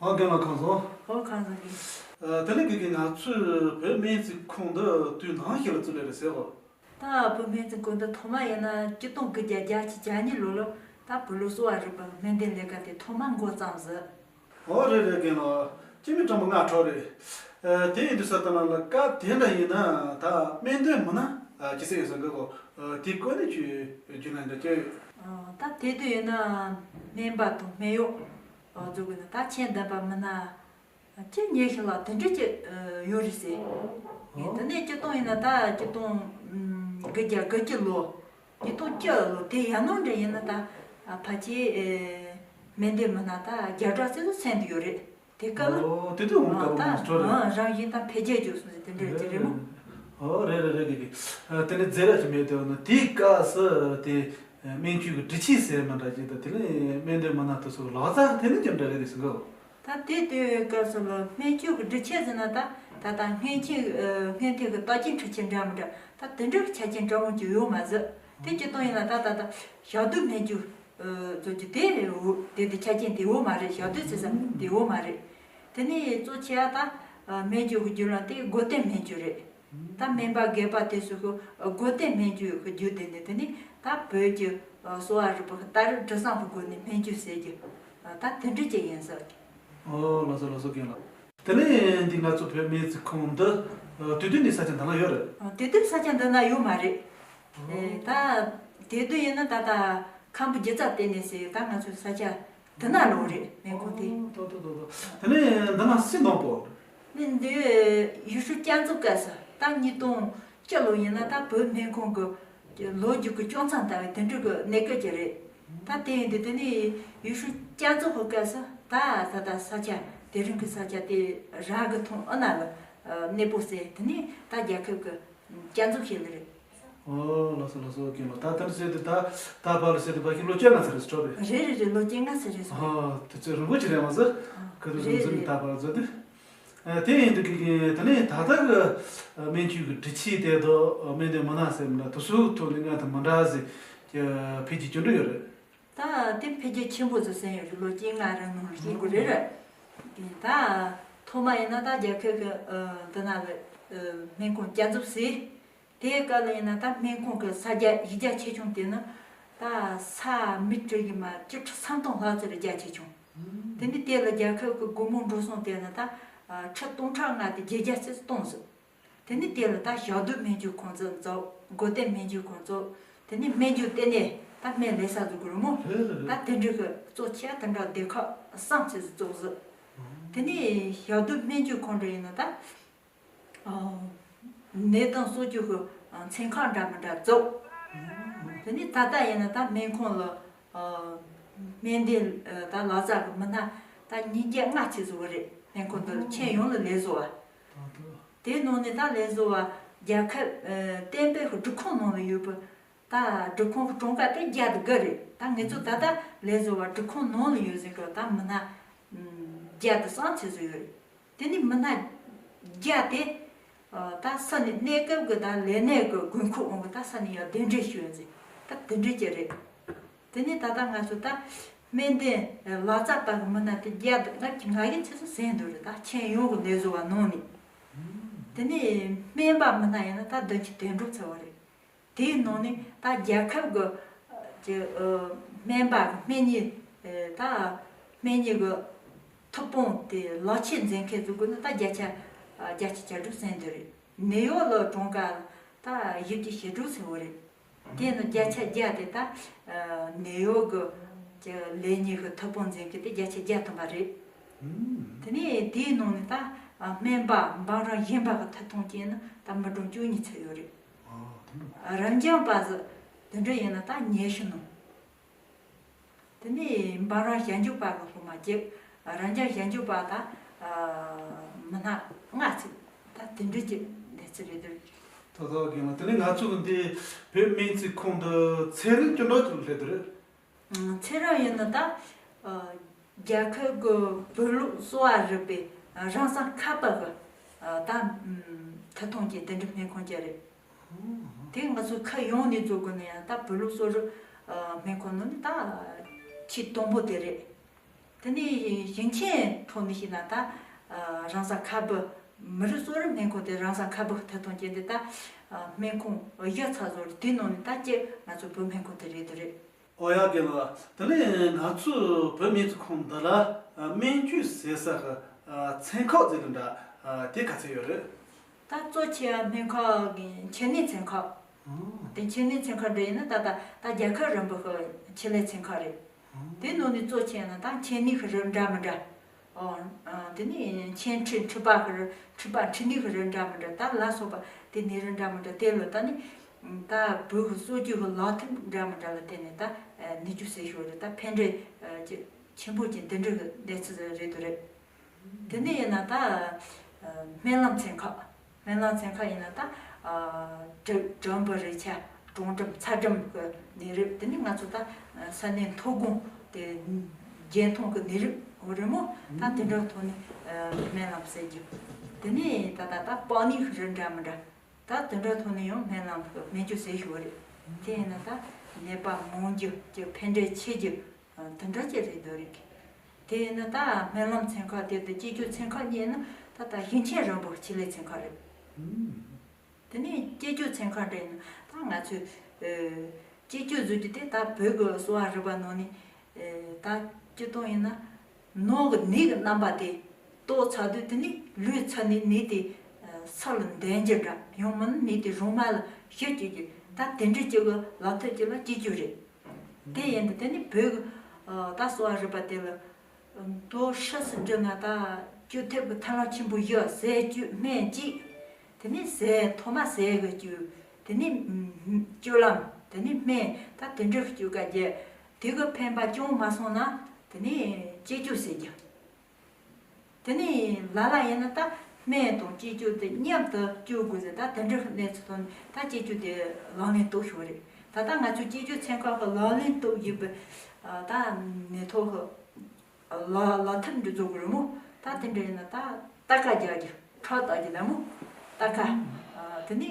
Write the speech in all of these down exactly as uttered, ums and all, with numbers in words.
ཨ། རྒན་ལགས་ཁམས་བཟང་། ཨོ། ཁམས་བཟང་གི། ཨ། དེ་ལས་ཀྱི་ང་ཚོས་བོད་སྨན་རྩིས་ཁང་འདི་དུས་ནམ་ཞིག་ལ་བཙུགས་ལེ་རེད་ཟེར་བ། ད་བོད་སྨན་རྩིས་ཁང་འདི་ཐོག་མ་ཡིན་ན་ཆིག་སྟོང་དགུ་བརྒྱ་བརྒྱད་ཅུ་གྱ་གཉིས་ལོ་ལ་ད་བོད་ལུགས་གསོ་བ་རིག་པའི་སྨན་བསྟེན་ལས་ཀ་དེ་ཐོག་མ་འགོ་བརྩམས་ཟིན། ཨོ། རེད་རེད། རྒན་ལགས། སྤྱི་མི་གྲངས་པ་ལྔ་འཕྲོ་རེད། ཨ། དེ་ཡིན་དུས་ས་ད་ལ་ལ་སྐབས་དེ་འདྲ་ཡིན་ན་ད་སྨན་དོན་མི་སྣ་ཅི་ཟེར་ཡོད་ཟེར་གི་གོ། ཨ། དེ་སྐོར་ནས་ཅིག་རྒྱུས་ལོན་འདྲ་ཅིག་ཡོད། ཨ། ད་དེ་དུས་ཡིན་ན་སྨན་པ་དང་སྨན་གཡོག་ཨ། བཟོ་དགོས་ན་ད་ཁྱིམ་བདག་པ་མི་སྣ་ཅི་ཉེ་ཞིག་ལ་དེ་འདྲ་ཅིག་ཡོད་རེད་ཟེར། ཨ། དེ་ནས་སྤྱི་བཏང་ཡིན་ན་ད་ཆིག་སྟོང་དགུ་བརྒྱ་དགུ་བཅུ་ལོ། ཉིས་སྟོང་བཅུ་ལོ་དེ་ཡར་ནང་འདྲ་ཡིན་ན་ད་ཕལ་ཆེར་སྨན་དོན་མི་སྣ་ད་བརྒྱ་ཕྲག་ཙམ་ཟིན་དུ་ཡོད་རེད། དེ་སྐབས་ལ། ཨོ། དེ་དུས་འོང་སྐབས་ད་ང་ཚོ་རེད། རང་བཞིན་ད་འཕེལ་རྒྱས་བྱུང་སོང་ཟེར་དེ་འདྲ་ཅིག་རེད་མོ། ཨོ། རེད་རེད་རེད་གི་གི། ཨ། དེ་ནས་རྫས་ར་ཅིག་མེད་དེ་འོ་ན་དེའི་སྐབས་སུ་དེ་སྨན་བཅོས་ཀྱི་སྒྲིག་ཆས་ཟེར་མ་འདྲ་ཅིག་དང་དེ་ནས་སྨན་དོན་མི་སྣ་དེ་ཚོ་ལག་རྩལ་དེ་ནས་ཅི་འདྲ་རེད་ཟེར་གི། ད་དེ་དུས་སྐབས་སུ་ལ་སྨན་བཅོས་ཀྱི་སྒྲིག་ཆས་ཟེར་ན་ད་ད་ལྟ་སྔོན་ཆད་སྔོན་ཐོན་གྱི་བརྟག་དཔྱད་འཕྲུལ་ཆས་འདྲ་མི་འདྲ་ད་དེ་འདྲ་གི་ཆ་རྐྱེན་འདྲ་མོ་ཅིག་ཡོད་མ་ཟད། དེ་སྤྱི་བཏང་ཡིན་ན་ད་ད་ད་ཞག་དུས་སྨན་བཅོས་ཚོ་གི་དེ་དེ་དེ་ཆ་རྐྱེན་དེ་ཡོད་མ་རེད། ཞག་དུས་ཟེར་ས་དེ་ཡོད་མ་རེད། དེ་ནས་གཙོ་ཆེ་བ་ད་སྨན་བཅོས་ཀྱི་བརྒྱུད་ལམ་དེ་སྒོ་བསྟེན་སྨན་བཅོས་རེད། ད་སྨན་པ་སྒེར་པ་དེ་ཚོ་གི་སྒོ་བསྟེན་སྨན་བཅོས་ཀྱི་བརྒྱུད་དེ་ནས་དེ་ནས་ད་བོད་ཀྱི་གསོ་བ་རིག་པ་གི་ད་རེས་དྲི་བཟང་གི་སྒོ་ནས་སྨན་བཅོས་ཟེར་རྒྱུ་ད་དེ་འདྲ་ཅིག་ཡིན་ཟེར། ཨོ། ལགས་སོ་ལགས་སོ། རྒན་ལགས། དེ་ནས་འདི་ང་ཚོ་བོད་སྨན་རྩིས་ཁང་འདི་དུས་སྟོན་ནས་ས་ཆ་འདི་ན་ཡོད་རེད། ཨ། དུས་སྟོན་ས་ཆ་འདི་ན་ཡོད་མ་རེད། ཨེ། ད་དུས་སྟོན་ཡིན་ན་ད་ལྟ་ཁམ་བུ་རྒྱུ་རྩ་བརྟེན་ནས་ཟེར་ད་ང་ཚོའི་ས་ཆ་འདི་ན་ལོག་རེད། སྨན་ཁང་དེ། ཨོ། ཏོ་ཏོ་ཏོ་ཏོ། དེ་ནས་འདི་ན་སུས་གནང་པོ། ནི་འདི་ཡུལ་ཤུལ་བསྐྱར་འཛུགས་སྐབས་སུ་ད་ཉིས་སྟོང་བཅུ་ལོ་ཡིན་ན་ད་བོད་སྨན་ཁང་གི་ལོ་རྒྱུས་ཀྱི་སྐྱོང་མཚམས་ལྟ་བུའི་དེ་འདྲ་གི་གནས་སྐབས་ཅིག་རེད། ད་དེ་ཡིན་དུས་དེ་ནས་ཡུལ་ཤུལ་བསྐྱར་འཛུགས་ཀྱི་སྐབས་སུ་ད་ད་ལྟ་ས་ཆ་དེ་རིང་གི་ས་ཆ་དེ་ར་གི་ཐོང་ཨ་ན་ལ་གནས་སྤོ་ཟེར་དེ་ནས་ད་རྒྱལ་ཁབ་ཀྱི་བསྐྱར་འཛུགས་བྱས་ནི་རེད། ཨོ། ལགས་སོ་ལགས་སོ། རྒན་ལགས། ད་དེ་འདྲ་བྱས་དུས་ད་ད་བར་ལ་བྱས་དུས་ཕལ་ཆེར་ལོ་བཅོ་ལྔ་ཙམ་རེད་ཟེར་གྲོགས་རེད། རེད་རེད་རེད། ལོ་བཅོ་ལྔ་ཙམ་རེད་སོང་། ཨོ། དུས་ཚོད་རིང་པོ་ཅིག་རེད་མ་ཟད། ཁ་ཐུག་རེད་རིང་ཟིན་རེད། ད་བར་བཟོ་དུས། ཨ། དེ་ཡིན་དུས་ཀྱི་དེ་ནས་ད་ལྟ་གི་སྨན་བཅོས་ཀྱི་སྒྲིག་ཆས་དེ་དག་སྨན་དོན་མི་སྣ་ཟེར་མི་འདྲ་དེ་ཚོའི་ཐོག་ནས་སྔར་དང་མི་འདྲ་ཟེར་གྱི་འཕེལ་རྒྱས་ཅིག་འགྲོ་ཡོད་རེད། ད་དེ་འཕེལ་རྒྱས་ཆེན་པོ་ཟིག་ཟིན་ཡོད་རེད། ལོ་བཅོ་ལྔ་རིང་ནང་ལ་ཤེས་དགོས་རེད་རེད། དེ་ད་ཐོག་མ་ཡིན་ན་ད་རྒྱལ་ཁབ་ཀྱི་ཨ་འདི་ན་ལ་ཨ་སྨན་ཁང་བསྐྱར་འཛུགས་བྱས། དེའི་སྐབས་ལ་ཡིན་ན་ད་སྨན་ཁང་གི་ས་རྒྱ་གཞི་རྒྱ་ཆེ་ཆུང་དེ་ནི་ད་ས་མི་ཊར་ཡིན་མ་བཅུ་ཁྲི་སུམ་སྟོང་ལྷག་ཙམ་རེ་རྒྱ་ཆེ་ཆུང་། དེ་ནི་དེ་ལ་རྒྱལ་ཁབ་ཀྱི་སྒོར་མོ་འགྲོ་སོང་དེ་ནི་ད་ཁྲི་སྟོང་ཕྲག་ལྔ་དེ་བརྒྱད་བརྒྱ་ཙམ་གཏོང་ཟིན། དེ་ནི་དེ་ལ་ད་ཞག་སྡོད་སྨན་བཅོས་ཁང་ཚན་བཙུགས། སྒོ་བསྟེན་སྨན་བཅོས་ཁང་བཙུགས། དེ་ནི་སྨན་བཅོས་ལྟེ་གནས་ད་སྨན་ལས་ས་བཟོ་དགོས་རེད་མོ། རེད་རེད་རེད། ད་དེ་འདྲ་གི་གཙོ་ཆེ་དེ་འདྲ་སྡེ་ཁག་གསུམ་ཙམ་བཙུགས་ཟིན། དེ་ནི་ཞག་སྡོད་སྨན་བཅོས་ཁང་འདྲ་ཡིན་ན་ད། ཨ། ནད་དང་གསོ་བཅོས་ཀྱི་ཚན་ཁག་འདྲ་མི་འདྲ་བཙུགས། དེ་ནས་ད་ལྟ་ཡིན་ན་ད་སྨན་ཁང་ལ་ཨ་སྨན་སྡེ་ད་ལག་རྩལ་གྱི་མི་སྣ་ད་ཉིས་བརྒྱ་ལྔ་ཙམ་བཟོ་བ་རེད། སྨན་ཁང་འདི་ལ་ཁྱོན་ཡོངས་ལ་ལས་བཟོ་བ། དེའི་ནང་ནས་ད་ལས་བཟོ་བ་རྒྱལ་ཁབ་ཨ་གཏན་འབེབས་ཀྱི་སྒྲིག་ཁོངས་ནང་ལ་ཡོད་པ། ད་སྒྲིག་ཁོངས་ཀྱི་གྲངས་ཀ་དེ་བརྒྱ་དང་དགུ་རེད། ད་ངེད་ཚོ་ད་ལྟ་ལས་བཟོ་བ་སྒྲིག་ཁོངས་ནང་ལ་ཡོད་ཟེར་གི་ད་མི་སྣ་བརྒྱ་དང་གསུམ་ཙམ་བཟོ་ཡོད་རེད། དེ་ནས་མི་སྣ་བརྒྱ་དེ་ད་ས་ནས་གནས་སྐབས་ཀྱི་ད་ལས་གནས་ཀྱི་དགོས་མཁོ་འོང་གི་ད་ས་ནས་ཡར་གདན་འདྲེན་ཞུས་ཡོད་ཟེར། ད་དེ་འདྲ་ཅིག་རེད། དེ་ནས་ད་ལྟ་ང་ཚོ་ད་སྨན་སྡེ་ལག་རྩལ་པ་གི་མི་སྣ་དེ་བརྒྱ་དང་ལྔ་བཅུ་ང་བཞི་ཙམ་ཟིན་འདུག་རེད། ད་ཁྱོན་ཡོངས་ཀྱི་ལས་བཟོ་བ་ནང་ནས། དེ་ནས་སྨན་པ་མི་སྣ་ཡིན་ན་ད་བདུན་ཅུ་དོན་དྲུག་ཙམ་རེད། དེའི་ནང་ནས་ད་རྒྱལ་ཁབ་ཀྱི་ཀྱི་ཨ་སྨན་པ་གི་སྨན་གཉིས་ཨ་ད་སྨན་གཉིས་ཀྱི་ཐུགས་དཔང་དེ་ལག་ཁྱེར་མཛད་མཁན་ཚོ་གི་ནི་ད་བརྒྱ་ཆ་ཨ་བརྒྱད་ཅུ་གྱ་དྲུག་ཟིན་འདུག་རེད། ནད་གཡོག་ལ་གྲངས་ཀ་ད་བཞི་བཅུ་ཞེ་དྲུག་ཟིན་པ་རེད། དེ་ནི་བརྒྱ་ཆ་བརྒྱ་དེ་ད་ཨ་ནད་གཡོག་གི་ཀྱི་ལས་གཉིས་ཀྱི་ཐུགས་དཔང་མཛད་མཁན་དེ་བརྒྱ་ཆ་བརྒྱ་ཐམ་པ་རེད། དེ་ནས་དེའི་ནང་ནས་ད་ཨ་སྨན་པ་འབུམ་རམས་གཞོན་པ་གི་ཐད་གཏོང་བྱས་ན་ད་མི་གྲངས་བཅུ་གཉིས་ཙམ་ཡོད་རེད། ཨ་དེ་འདྲ། རབ་འབྱམས་པ་ཟིག་དེ་འདྲ་ཡིན་ན་ད་ཉི་ཤུ་ནང་། དེ་ནས་འབུམ་རམས་ཞལ་འཇུག་པ་གི་སློབ་མ་གཅིག་རབ་འབྱམས་ཞལ་འཇུག་པ་ད་ཨ་མི་སྣ་ལྔ་ཙམ་ད་དེ་འདྲ་གི་གནས་ཚུལ་རེད་འདུག་ད་ད་རྒན་ལགས། དེ་ནས་ང་ཚོ་གི་འདི་བོད་སྨན་རྩིས་ཁང་འདི་ཚན་རིག་སྐྱོན་འགྲོ་ཅིག་སླེབས་འདུག་རེད། ཚེ་རབས་ཡིན་ན་ད་ཨ་རྒྱལ་ཁབ་ཀྱི་བོད་ལུགས་གསོ་བ་རིག་པའི་རང་སའི་ཁ་པར་གྱི་ཨ་ད་ཨམ་ཐད་གཏོང་གི་དེ་འདྲའི་སྨན་ཁང་ཅིག་རེད། དེ་ང་ཚོ་ཁུལ་ཡོངས་ནས་བཙུགས་དགོས་ན་ཡང་ད་བོད་ལུགས་གསོ་རིག་ཨ་སྨན་ཁང་ནང་ནས་ད་ཆེས་དང་པོ་དེ་རེད། དེ་ནས་ཞིང་ཆེན་ཐོག་ནས་བཤད་ན་ད་རང་ས་ཁ་སྦུག་མི་རིགས་གསོ་རིག་སྨན་ཁང་དེ་རང་ས་ཁ་སྦུག་ཐད་གཏོང་བྱས་ཏེ་ད་སྨན་ཁང་བཞི་ཚར་བཟོ་རེད། དེའི་ནང་ནས་ད་གཅིག་ང་ཚོ་བོད་སྨན་ཁང་དེ་རེད་དེ་རེད། ཨོ་ཡ་རྒན་ལགས། དེ་ནས་ང་ཚོའི་བོད་སྨན་རྩིས་ཁང་འདི་ལ་སྨན་བཅོས་ཟེར་ས་གི་ཚན་ཁག་ཟེར་གི་འདྲ། དེ་ག་ཚོད་ཡོད་རེད། ད་གཙོ་ཆེ་བ་སྨན་ཁང་གི་མཁྱེན་ནུས་ཚན་ཁག་དེ་མཁྱེན་ནུས་ཚན་ཁག་འདྲ་ཡིན་ན་ད་ལྟ་ད་རྒྱལ་ཁབ་རིམ་པ་གི་ཆེད་ལས་ཚན་ཁག་རེད། དེ་ནང་ནས་གཙོ་ཆེ་ན་ད་མཁྱེན་ནུས་ཀྱི་རིགས་འདྲ་མི་འདྲ། ཨོ། དེ་ནས་མཁྱེན་འཕྲིད་འཕྲུལ་པ་གི་རིགས་འཕྲུལ་པ་འཕྲུལ་ནུས་ཀྱི་རིགས་འདྲ་མི་འདྲ། ད་ལ་སོགས་པ་དེ་ནས་རིགས་འདྲ་མི་འདྲ་དེ་ལ་ད་ནི་ད་བོད་ཀྱི་གསོ་རྒྱུ་གི་ལག་ཐབས་འདྲ་མི་འདྲ་ལ་བརྟེན་ནས་ད་ནུས་རྒྱུ་ཟེར་ཞོར་རེད། ད་ཕན་འབྲས་ཆེན་པོ་ཅན་དེ་འདྲ་གི་གནས་ཚུལ་རེད་དོ་རེད། དེ་ནས་ཡིན་ན་ད་སྨན་ལམ་ཚན་ཁག་སྨན་ལམ་ཚན་ཁག་ཡིན་ན་ད་གྲུམ་བུ་རེག་བྱ་གྲང་འགྲམས་ཚ་གྲང་གི་ནད་རིགས། དེ་ནས་ང་ཚོ་ད་ས་གནས་མཐོ་སྒང་དེ་རྒྱལ་མཐོང་གི་ནད་རིགས་འོ་རེད་མོ། ད་དེ་འདྲ་ཐོག་ནས་སྨན་ལམ་ཟེར་རྒྱུ། དེ་ནས་ད་ད་ད་པགས་ནད་རིགས་འདྲ་མི་འདྲ། ད་དེ་འདྲ་ཐོག་ནས་ཡང་སྨན་ལམ་གི་སྨན་བཅོས་ཟེར་ཞུ་བ་རེད། དེ་ཡིན་ན་ད་ནད་པ་མང་རྒྱུ་གི་ཕན་འབྲས་ཆེ་རྒྱུ་དེ་འདྲ་ཅིག་རེད་འདོད་རེད། དེ་ཡིན་ན་ད་སྨན་ལམ་ཚན་ཁག་དེ་དང་སྐྱེ་རྒྱུ་ཚན་ཁག་གཉིས་ནི་ད་ལྟ་ཞིང་ཆེན་རིམ་པའི་ཆེད་ལས་ཚན་ཁག་རེད། དེ་ནས་སྐྱེ་རྒྱུ་ཚན་ཁག་འདྲ་ཡིན་ན་ད་ང་ཚོས་སྐྱེ་རྒྱུ་བཟོ་རྒྱུ་དེ་ད་བོད་ཀྱི་གསོ་བ་རིག་པ་ནང་ནས་ད་སྤྱིར་བཏང་ཡིན་ན། ནང་གི་ནད་ཀྱི་རྣམ་པ་དེ་རྟོགས་ཚར་དུས་དེ་ནས་ལུས་ཚར་ནས་ནད་དེ་ས་ལ་འདོན་རྒྱུ་འདྲ། ཡང་མིན་ན་ནད་དེ་རང་མལ་ལ་ཞི་བྱེད་རྒྱུ་ད་དེ་འདྲ་ཅིག་གི་ལག་ཐབས་ཅིག་ལ་སྐྱེ་རྒྱུ་རེད། དེ་ཡིན་དུས་དེ་ནས་བོད་ཀྱི་ད་གསོ་བ་རིག་པ་དེ་ལ་མདོར་ཧྲིལ་སུ་བསྒྲིལ་ན་ད་བཅོས་ཐབས་ཀྱི་ཐབས་ལམ་ཆེན་པོ་བཞི། ཟས་བཅུད་སྨན་བཅས། དེ་ནས་ཟས་ཐོག་མ་ཟས་ཀྱི་བཅུད། དེ་ནས་སྤྱོད་ལམ། དེ་ནས་སྨན། ད་དེ་འདྲ་གི་བཅུད་ཀ་བརྒྱད། དེ་གི་ཕན་པ་ཅུང་མ་སོང་ན་དེ་ནས་སྐྱེ་རྒྱུ་ཟེར་རྒྱུ། དེ་ནས་ལ་ལ་ཡིན་ན་ད་སྨན་དང་སྐྱེ་རྒྱུ་དེ་མཉམ་དུ་སྤྱོད་དགོས་ཟེར། ད་དེ་འདྲ་གི་གནས་ཚུལ་ཐོག་ནས་ད་སྐྱེ་རྒྱུ་དེ་ལག་ལེན་བསྟར་ཞོར་རེད། ད་ལྟ་ང་ཚོས་སྐྱེ་རྒྱུ་ཚན་ཁག་གི་ལག་ལེན་བསྟར་བཞིན་པའི་ད་ནད་ཐོག་གི་ལ་ལ་ཐབས་འདི་ཚོ་གི་རེད་མོ། ད་དེ་འདྲ་ཡིན་ན་ད་རྟ་ཁ་རྒྱག་རྒྱུ། ཁྲག་བཏགས་རྒྱུ་ལ་མོ། རྟ་ཁ། དེ་ནས་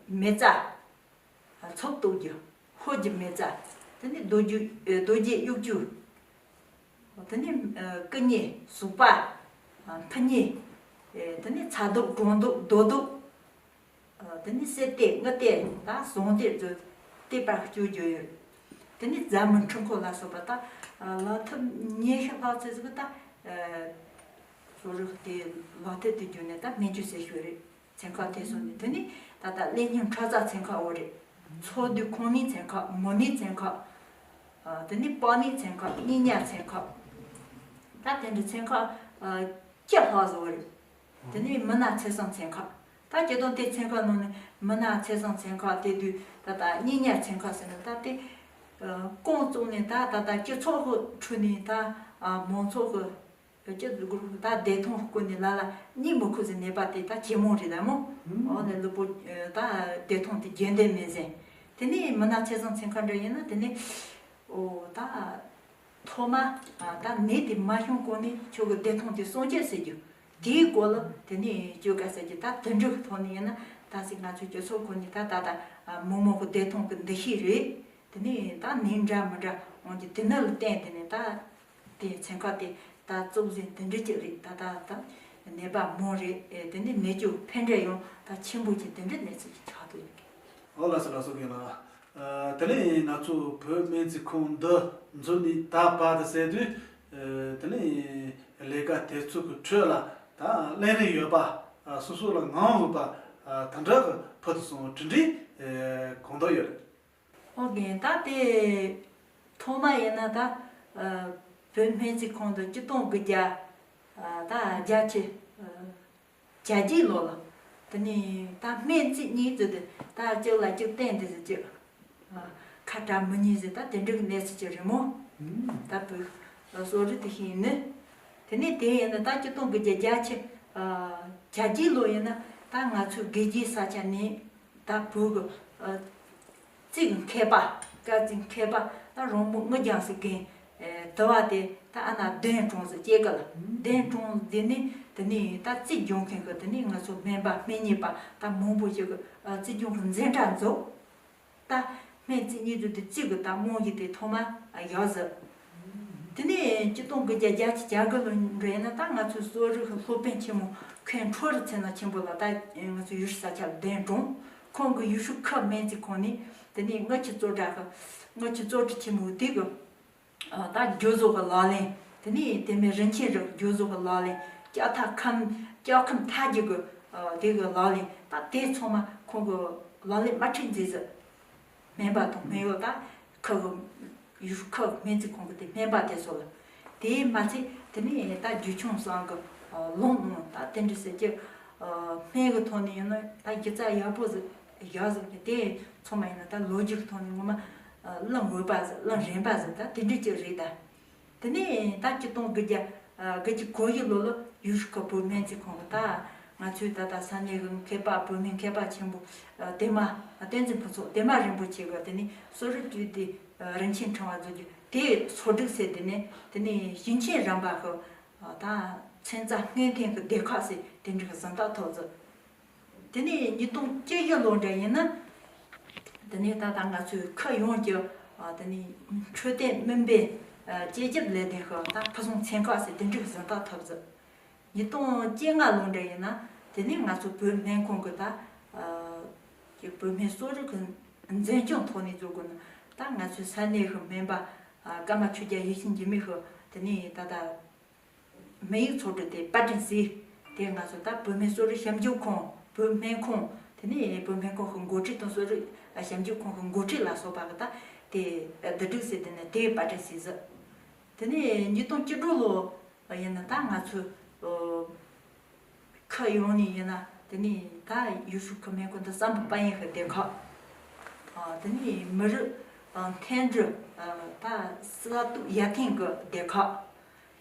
མེ་བཙའ། ཚོགས་གཏོར་རྒྱུ། ཕོ་རྒྱུ་མེ་བཙའ། དེ་ནས་རྡོ་རྒྱུ་རྡོ་རྗེ་གཡུག་རྒྱུ། དེ་ནས་སྐུ་མཉེ་ཟུག་པ། ཕུ་མཉེ། དེ་ནས་ཚ་བཟློག་གྲང་བཟློག་རྡོ་བཟློག་དེ་ནས་གསེར་གཏེར་དངུལ་གཏེར་ད་ཟངས་གཏེར་ཚོ་གཏེར་པར་སྤྱོད་རྒྱུ་ཡོད། དེ་ནས་རྫ་མུ་འཕྲུལ་འཁོར་ལ་སོགས་པ་ད་ལག་ཐབས་ཉི་ཤུ་ལྷག་ཙམ་ཟིག་ད་གསོ་རིག་དེ་ལག་ཐབས་དེ་བརྒྱུད་ནས་ད་སྨན་བཅོས་ཟེར་ཞུ་རེད། ཚན་ཁག་དེ་སོང་ནས་དེ་ནས་ད་ལྟ་ཀླད་རྙིང་ཁྲག་རྩ་ཚན་ཁག་འོ་རེད། ཚོར་འདུ་ཁོང་ནུས་ཚན་ཁག་མོ་ནུས་ཚན་ཁག་དེ་ནས་པགས་ནུས་ཚན་ཁག་སྙིང་ཉ་ཚན་ཁག་ད་དེ་འདྲ་ཚན་ཁག་བཅུ་ལྷག་ཙམ་འོ་རེད། དེ་ནས་མི་སྣ་ཚེ་བཟང་ཚན་ཁག་ད་སྤྱིར་བཏང་དེ་ཚན་ཁག་ནང་ནས་མི་སྣ་ཚེ་བཟང་ཚན་ཁག་དེ་དུས་ད་ལྟ་སྙིང་ཉ་ཚན་ཁག་ཟེར་ན་ད་དེ་རྐང་བཙུགས་ནས་ད་ད་ལྟ་སྤྱི་ཚོགས་ཀྱི་ཁྲོད་ནས་ད་མང་ཚོགས་ཀྱི་སྤྱི་ཚོགས་ཀྱི་ད་བདེ་ཐང་སྐོར་ནས་ལ་ལ་གཉིད་མི་ཁུག་ཟེར་ནད་པ་དེ་ད་ཇེ་མང་རེད་ད་མོ། འོ་ནས་ལུས་པོ་ད་བདེ་ཐང་དེ་རྒྱུན་ལྡན་མེད་ཟེར། དེ་ནས་མི་སྣ་ཚེ་བཟང་ཚན་ཁག་འདྲ་ཡིན་ན་དེ་ནས་ཨོ་ད། ཐོག་མ་ད་ནད་དེ་མ་བྱུང་གོང་ནས་ཁྱོད་ཀྱི་བདེ་ཐང་དེ་སྲུང་སྐྱོབ་ཟེར་རྒྱུ། དེའི་སྐོར་ལ་དེ་ནས་བཅོས་དཀའ་ཟེར་རྒྱུ་ད་དེ་འདྲ་གི་ཐོག་ནས་ཡིན་ན་ད་ཅིག་ང་ཚོའི་སྤྱི་ཚོགས་ཁོ་ནས་ད་ད་ད་མི་མང་གི་བདེ་ཐང་གི་འདུ་ཤེས་རེད། དེ་ནས་ད་ནད་འདྲ་མི་འདྲ་འོང་རྒྱུ་དེ་ནི་ལ་བརྟེན་དེ་ནས་ད་དེ་ཚན་ཁག་དེ་ད་བཙུགས་ཟིན་དེ་འདྲ་ཅིག་རེད། ད་ད་ད་ནད་པ་མང་རེད། དེ་ནས་ནད་བཅོས་ཕན་འབྲས་ཡང་ད་ཆེན་པོ་ཅིག་དེ་འདྲ་གནས་ཚུལ་ཅིག་ཆགས་འདུག་ཡོད་གི། ཨོ་ལགས་སོ་ལགས་སོ་རྒན་ལགས། དེ་ནས་ང་ཚོ་བོད་སྨན་རྩིས་ཁང་འདི་འཛུལ་ནས་ད་བར་དུ་ཟེར་དུས། དེ་ནས་ལས་ཀ་དེ་ཚོ་གི་ཁྲོད་ལ་ད་ལན་རེ་ཡོད་པ། སོ་སོ་ལ་ངང་འོས་པ་དེ་འདྲ་གི་ཕུལ་དུ་སོང་བའི་གྲུབ་འབྲས་གང་དག་ཡོད་རེད། ཨོ་རྒན་ད་དེ་ཐོག་མ་ཡིན་ན་ད་བོད་སྨན་རྩིས་ཁང་དུ་སྤྱི་སྟོང་དགུ་བརྒྱ་ད་བརྒྱད་ཅུ། གྱ་གྱིས་ལོ་ལ། དེ་ནས་ད་སྨན་རྩིས་གཉིས་ཟེར་ཏེ་ད་གཅིག་ལ་གཅིག་བརྟེན་ཏེ་ཟེར་གཅིག་ཁ་བྲལ་མི་ཉན་ཟེར་ད་དེ་འདྲ་གི་གནས་ཚུལ་ཅིག་རེད་མོ། ད་བོད་གསོ་རིག་དེ་ཤེས་ནི། དེ་ནས་དེ་ཡིན་ན་ད་སྤྱི་སྟོང་དགུ་བརྒྱ་བརྒྱད་ཅུ་གྱ་གྱིས་ལོ་ཡིན་ན་ད་ང་ཚོའི་དགེ་རྒྱས་ས་ཆ་ནས་ད་བོད་གི་རྩིས་ཀྱི་མཁས་པ། སྐར་རྩིས་མཁས་པ་ད་རོང་པོ་དངུལ་རྒྱང་ཟེར་མཁན། དུ་བ་དེ་ད་ཨ་ན་གདན་དྲངས་ཟེར་སྐྱེས་གི་ལ། གདན་དྲངས་དེ་ནས་དེ་ནས་ད་རྩིས་སྦྱོང་མཁན་གི་དེ་ནས་ང་ཚོ་སྨན་པ་སྨན་གཉེར་པ་ད་མང་པོ་ཞིག་གི་རྩིས་སྦྱོང་གི་འཛིན་གྲྭ་འཛུགས། ད་སྨན་རྩིས་གཉིས་ཚོ་དེ་རྩིས་གི་ད་རྨང་གཞི་དེ་ཐོག་མ་བཞག་ཟེར། དེ་ནས་ཆིག་སྟོང་དགུ་བརྒྱ་བརྒྱད་ཅུ་གྱ་དགུ་ལོ་འདྲ་ཡིན་ན། ད་ང་ཚོའི་གསོ་རིག་གི་སློབ་དཔོན་ཆེན་མོ་མཁན་ཁྲོ་རུ་ཚེ་ན་ཆེན་པོ་ལགས། ད་ང་ཚོའི་ཡུལ་ཤུལ་ས་ཆ་ལ་གདན་དྲངས། ཁོང་གིས་ཡུལ་ཤུལ་ཁབ་སྨན་རྩིས་ཁང་ནས། དེ་ནས་དངུལ་ཆུ་བཙོ་བཀྲ་གི། དངུལ་ཆུ་བཙོ་བཀྲ་ཆེན་མོ་དེ་གི། ཨ། ད་རྒྱུ་བཟོ་གི་ལག་ལེན། དེ་ནས་དེ་མིན་རིན་ཆེན་རིགས་རྒྱུ་བཟོ་གི་ལག་ལེན། ལྕགས་ཐག་ཁམ། ལྕགས་ཁམ་ཐག་རྒྱུ་གི། ཨ། དེ་གི་ལག་ལེན། ད་དེ་ཚང་མ་ཁོང་གིས་ལག་ལེན་དམར་ཁྲིད་མཛད་ཟིག་སྨན་པ་དང་སྨན་གཡོག། ད་ཁུལ་གི་ཡུལ་ཁུལ་སྨན་རྩིས་ཁང་གི་དེ་སྨན་པ་དེ་ཚོ་ལ། དེས་མ་ཚད་དེ་ནས་ད་རྒྱུ་ཆུང་གསུམ་གི། ཨ། ལུང་ནང་ད་དེ་འདྲ་ཟེར་གྱི། ཨ། སྨན་གི་ཐོག་ནས་ཡིན་ན་ད་སྒྱུ་རྩལ་ཡག་པོ་ཟིག་བཞག་ཟིག་ནས། དེ་ཚང་མ་ཡིན་ན་ད་ལོ་རྒྱུས་ཀྱི་ཐོག་ནས་ངོ་མ། ཨ། གླེང་འོས་པ་ཟིག་གླེང་རན་པ་ཟིག་ད་དེ་འདྲ་ཅིག་རེད་ད། དེ་ནས་ད་ཆིག་སྟོང་དགུ་བརྒྱ། ཨ། དགུ་བཅུ་གོ་བཞི་ལོ་ལ་ཡུལ་ཤུལ་ཁུལ་བོད་སྨན་རྩིས་ཁང་གི། ད་ང་ཚོའི་ད་ལྟ་ས་གནས་གི་མཁས་པ། བོད་སྨན་མཁས་པ་ཆེན་པོ། ཨ། དེ་མ། ཨ། བསྟན་འཛིན་ཕུན་ཚོགས། དེ་མ་རིན་པོ་ཆེ་གིས་དེ་ནས་གསོ་རིག་བཅུད་དེ། ཨ། རིན་ཆེན་ཕྲེང་བ་བཟོ་རྒྱུ་དེ་གསོག་སྒྲིག་ཟེར། དེ་ནས་དེ་ནས་ཞིང་ཆེན་རིམ་པ་གི། ཨ། ད་ཚན་རྩལ་སྔོན་ཐོན་གི་སྡེ་ཁག་ཟེར་དེ་འདྲ་གི་གཟེངས་རྟགས་ཐོབ་ཟིག་དེ་ནས་ཉིས་སྟོང་བཅུ་བཞི་ལོ་འདྲ་ཡིན་ན། དེ་ནས་ད་ལྟ་ང་ཚོའི་ཁུལ་ཡོངས་ཀྱི། ཨ། དེ་ནས་འཕྲོད་བསྟེན་སྨན་པའི། ཨ། དཔྱད་ཞིབ་ལས་དོན་གི་ད་ཕུན་སུམ་ཚན་ཁག་ཟེར་དེ་འདྲའི་གཟེངས་རྟགས་ཐོབ་ཟིག་ཉིས་སྟོང་བཅོ་ལྔ་ལོ་འདྲ་ཡིན་ན། དེ་ནས་ང་ཚོ་བོད་སྨན་ཁང་གི་ད། ཨ། ཀྱི་བོད་སྨན་གསོ་རིག་གི་འཛིན་སྐྱོང་ཐོག་ནས་བཟོ་དགོས་ན། ད་ང་ཚོའི་ས་གནས་གི་སྨན་པ། ཨ། ཀརྨ་ཆོས་རྒྱལ་ཡིད་བཞིན་འགྱུར་མེད་གི། དེ་ནས་ད་ལྟ་སྨན་ཡིག་ཚོགས་སྒྲིག་དེ་པར་སྐྲུན་བྱས། དེ་ང་ཚོ་ད་བོད་སྨན་གསོ་རིག་ཞིབ་འཇུག་ཁང་། བོད་སྨན་ཁང་། དེ་ནས་བོད་སྨན་ཁང་གི་འགོ་ཁྲིད་དང་གསོ་རིག་ཞིབ་འཇུག་ཁང་གི་འགོ་ཁྲིད་ལ་སོགས་པ་གིས་ད་དེ་བསྡུ་སྒྲིག་བྱས། དེ་ནས་དེ་པར་སྐྲུན་བྱས་ཟིག་དེ་ནས་ཉིས་སྟོང་བཅུ་དྲུག་ལོ་ཡིན་ན། ད་ང་ཚོའི། ཨོ། ཁུལ་ཡོངས་ནས་ཡིན་ན། དེ་ནས་ད་ཡུལ་ཤུལ་ཁུལ་སྨན་ཁང་དེ་གསར་འབུད་པ་ཡིན་གི་སྡེ་ཁག་ཨ། དེ་ནས་མི་རིགས། ཨ། མཐུན་སྒྲིལ། ཨ། ད་གསར་གཏོད་ཡར་ཐོན་གི་སྡེ་ཁག་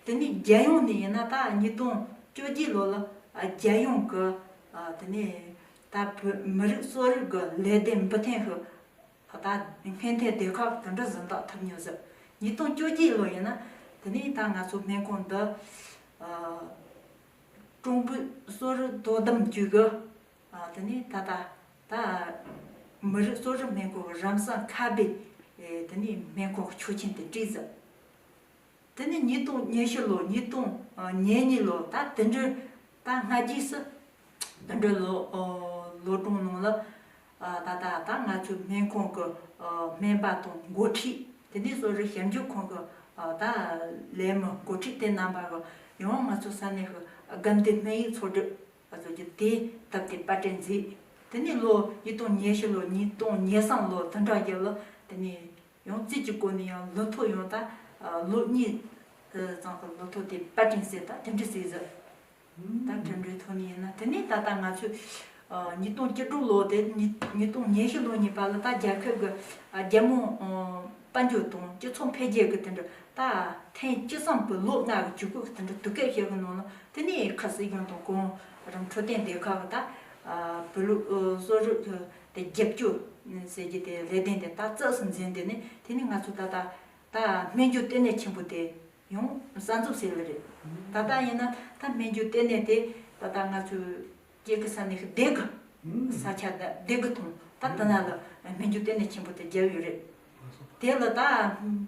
དེ་ནས་རྒྱལ་ཡོངས་ནས་ཡིན་ན། ད་ཉིས་སྟོང་བཅོ་བརྒྱད་ལོ་ལ། ཨ། རྒྱལ་ཡོངས་གི། ཨ། དེ་ནས་ད་བོད་མི་རིགས་གསོ་རིག་གི་ལས་དོན་འབུལ་མཁན་གི། ད་སྔོན་ཐོན་སྡེ་ཁག་དེ་འདྲ་གཟེངས་རྟགས་ཐོབ་མྱོང་ཟིག་ཉིས་སྟོང་བཅོ་བརྒྱད་ལོ་ཡིན་ན། དེ་ནས་ད་ང་ཚོ་སྨན་ཁང་འདི། ཨ། ཀྲུང་བོད་གསོ་རིག་དོ་དམ་ཅུས་གི། ཨ། དེ་ནས་ད་ལྟ་ད་མི་རིགས་གསོ་རིག་སྨན་ཁང་གི་རམ་ས་ཁ་སྦས། ཨེ། དེ་ནས་སྨན་ཁང་གི་ཆོག་མཆན་དེ་སྤྲད་ཟིག་དེ་ནས་ཉིས་སྟོང་ཉི་ཤུ་ལོ། ཉིས་སྟོང་ཉེར་གཉིས་ལོ། ད་དེ་འདྲའི་ད་སྔ་རྗེས་སུ་དེ་འདྲའི་ལོ། ཨོ། ལོ་གྲངས་ནང་ལ། ཨ། ད་ལྟ་ད་ང་ཚོའི་སྨན་ཁང་གི། ཨ། སྨན་པ་དང་འགོ་ཁྲིད། དེ་ནས་གསོ་རིག་ཞིབ་འཇུག་ཁང་གི། ཨ། ད་ལས་མི་འགོ་ཁྲིད་དེ་རྣམ་པ་གིས་ཡང་ང་ཚོ་ས་གནས་ཀྱི་དགའ་ལྡན་སྨན་ཡིག་ཚོགས་སྒྲིག་བཟོ་རྒྱུ་དེ་བཏབ་སྟེ་པར་སྐྲུན་མཛད། དེ་ནས་ལོ་ཉིས་སྟོང་ཉི་ཤུ་ལོ། ཉིས་སྟོང་ཉེར་གསུམ་ལོ། དེ་འདྲ་རྒྱབ་ལ། དེ་ནས་ཡང་རྩིས་ཀྱི་སྒོ་ནས་ཡང་ལོ་ཐོ་ཡང་ད། ཨ། ལོ་གཉིས་ཙམ་གྱི་ལོ་ཐོ་དེ་པར་སྐྲུན་བྱས། ད་དེ་འདྲ་བྱས་ཟིག་ད་དེ་འདྲའི་ཐོག་ནས་ཡིན་ན། དེ་ནས་ད་ལྟ་ང་ཚོས། ཨ། ཉིས་སྟོང་བཅུ་དྲུག་ལོ་དེ་ཉིས་ཉིས་སྟོང་ཉི་ཤུ་ལོ་གཉིས་པ་ལ་ད་རྒྱལ་ཁབ་ཀྱི། ཨ། རྒྱལ་དམངས། ཨ། དཔལ་འབྱོར་དང་སྤྱི་ཚོགས་འཕེལ་རྒྱས་ཀྱི་དེ་འདྲ། ད་ཐེངས་བཅུ་གསུམ་པའི་ལོ་ལྔ་གི་བཅུ་དགུ་གི་དེ་འདྲ་དུས་སྐབས་ཤིག་གི་ནང་ལ། དེ་ནས་ཁུལ་སྲིད་གཞུང་དང་གོང་རིམ་འཕྲོད་བསྟེན་སྡེ་ཁག་གིས་ད། ཨ། བོད་ལུགས། ཨ། གསོ་རིག་གི་དེ་རྒྱབ་སྐྱོར་ཟེར་རྒྱུ་དེ་ལས་དོན་དེ་ད་རྩིས་སུ་འཛིན། དེ་ནས་དེ་ནས་ང་ཚོ་ད་ལྟ་ད་སྨན་རྒྱུ་ལྟེ་གནས་ཆེན་པོ་དེ་ཡང་གསར་འཛུགས་བྱས་པ་རེད། ད་ལྟ་ཡིན་ན་ད་སྨན་རྒྱུ་ལྟེ་གནས་དེ་ད་ལྟ་ང་ཚོའི་སྐྱེ་ཁུལ་ས་གནས་ཀྱི་སྡེ་དགུ། ས་ཆ་ད་སྡེ་དགུ་དང་། ད་དེ་ན་ལ་སྨན་རྒྱུ་ལྟེ་གནས་ཆེན་པོ་དེ་བརྒྱབ་ཡོད་རེད། དེ་ལ་ད་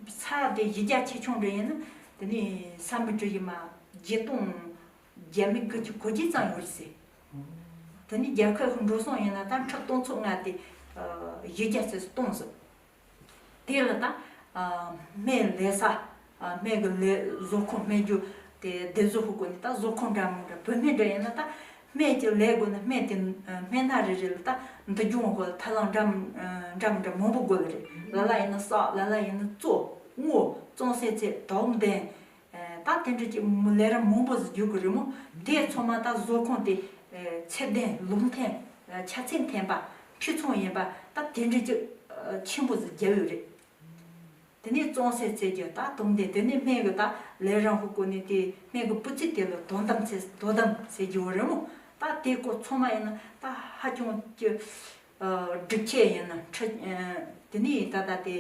ས་དེ་གཞི་རྒྱ་ཆེ་ཆུང་འདྲ་ཡིན་ན། དེ་ནས་ས་མི་གྲུ་བཞི་མ་བརྒྱད་སྟོང་བརྒྱ་མེད་དགུ་བཅུ་གོ་གཅིག་ཙམ་ཡོད་རེད་ཟེར། དེ་ནས་རྒྱལ་ཁབ་ཀྱི་འགྲོ་སོང་ཡིན་ན་ད་ཁྲི་སྟོང་ཚོ་ལྔ་དེ། ཨ། གཞི་རྒྱ་ཆེ་སུ་བཏང་ཟིག་དེ་ལ་ད། ཨ། སྨན་ལས་ས། ཨ། སྨན་གྱི་ལས་བཟོ་ཁང་། སྨན་རྒྱུ་དེ་སྡེབ་བཟོ་གི་སྒོ་ནས། ད་བཟོ་ཁང་འདྲ་མི་འདྲ། བོད་སྨན་འདྲ་ཡིན་ན་ད་སྨན་གྱི་ལས་སྒོ་ནས་སྨན་དེ། ཨ། སྨན་སྣ་རེ་རེ་ལ་ད་འདུ་སྦྱོང་གི་ཐབས་ལམ་འདྲ་མི། ཨ། འདྲ་མི་འདྲ་མང་པོ་དགོས་པ་རེད། ལ་ལ་ཡིན་ན་སག་ལ་ལ་ཡིན་ན་བཙོ། སྔོ། བཙོང་སའི་ཚད། དོགས་ལྡན། ཨ། ད་དེ་འདྲ་ཅིག་ལས་རིམ་མང་པོ་ཟིག་རྒྱུག་གི་རེད་མོ། དེ་ཚང་མ་ད་བཟོ་ཁང་དེ། ཨ། ཚད་ལྡན། ལུགས་མཐུན། ཨ། ཆ་ཚད་མཐུན་པ། འཐུས་ཚང་ཡིན་པ། ད་དེ་འདྲ་ཅིག་ཨ། ཆེན་པོ་ཟིག་བརྒྱབ་ཡོད་རེད། དེ་ནས་བཙོང་སའི་ཚད་ཀྱི་ད་དོགས་ལྡན། དེ་ནས་སྨན་གྱི་ད་ལས་རིམ་གྱི་སྒོ་ནས་དེ་སྨན་གྱི་སྤུས་ཚད་དེ་ལ་དོ་དམ་ཟེར། དོ་དམ་ཟེར་རྒྱུ་བོ་རེད་མོ། ད་དེ་སྐོར་ཚང་མ་ཡིན་ན་ད་ཧ་ཅང་གི། ཨ། སྒྲིག་ཆས་ཡིན་ན། ཁྲི། ཨ། དེ་ནས་ད་ལྟ་དེ།